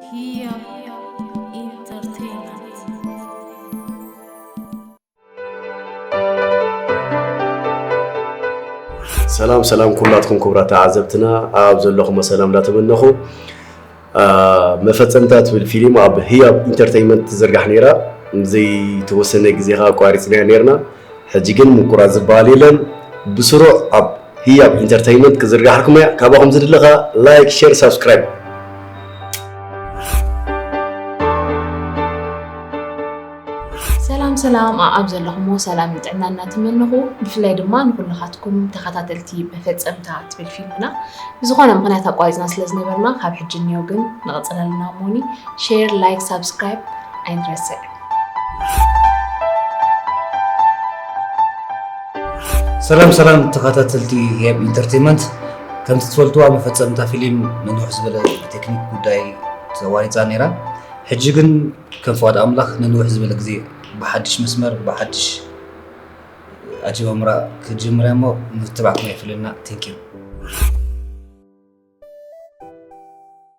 ህያብ ኢንተርቴይንመንት። ሰላም ሰላም ኩላትኩም ክቡራት ተዓዘብትና ኣብ ዘለኹሞ ሰላም እንዳተመነኹ፣ አ፣ መፈጸምታ ትብል ፊልም ኣብ ህያብ ኢንተርቴይንመንት ትዝርጋሕ ነይራ። ንዘይተወሰነ ግዜ ከኣ ኣቋሪጽናያ ነይርና። ሕጂ ግን ምቁራጽ ዝበሃል የለን። ብስሩዕ ኣብ ህያብ ኢንተርቴይንመንት ክዝርጋሓልኩም እያ። ካባኹም ዝድለ ከኣ ላይክ፣ ሼር፣ ሳብስክራይብ። ሰላም ሰላም፣ ኣኣብ ዘለኹሞ ሰላም ጥዕና እናተመነኹ፣ ብፍላይ ድማ ንኩልኻትኩም ተኸታተልቲ መፈጸምታ ትብል ፊልምና ብዝኾነ ምኽንያት ኣቋሪጽና ስለ ዝነበርና፣ ካብ ሕጂ እኒኦ ግን ንቐጽለልና እሞኒ። ሼር፣ ላይክ፣ ሳብስክራይብ ኣይንረስዕ። ሰላም ሰላም ተኸታተልቲ ህያብ ኢንተርቴይንመንት፣ ከምቲ ትፈልጥዋ መፈጸምታ ፊልም ንንውሕ ዝበለ ቴክኒክ ጉዳይ ተዋሪጻ ነይራ። ሕጂ ግን ከም ፍቓድ ኣምላኽ ንንውሕ ዝበለ ግዜ ብሓድሽ መስመር ብሓድሽ ኣጀማምራ ክትጅምር እያ እሞ ምትባዕኩም ኣይፍለየና። Thank you።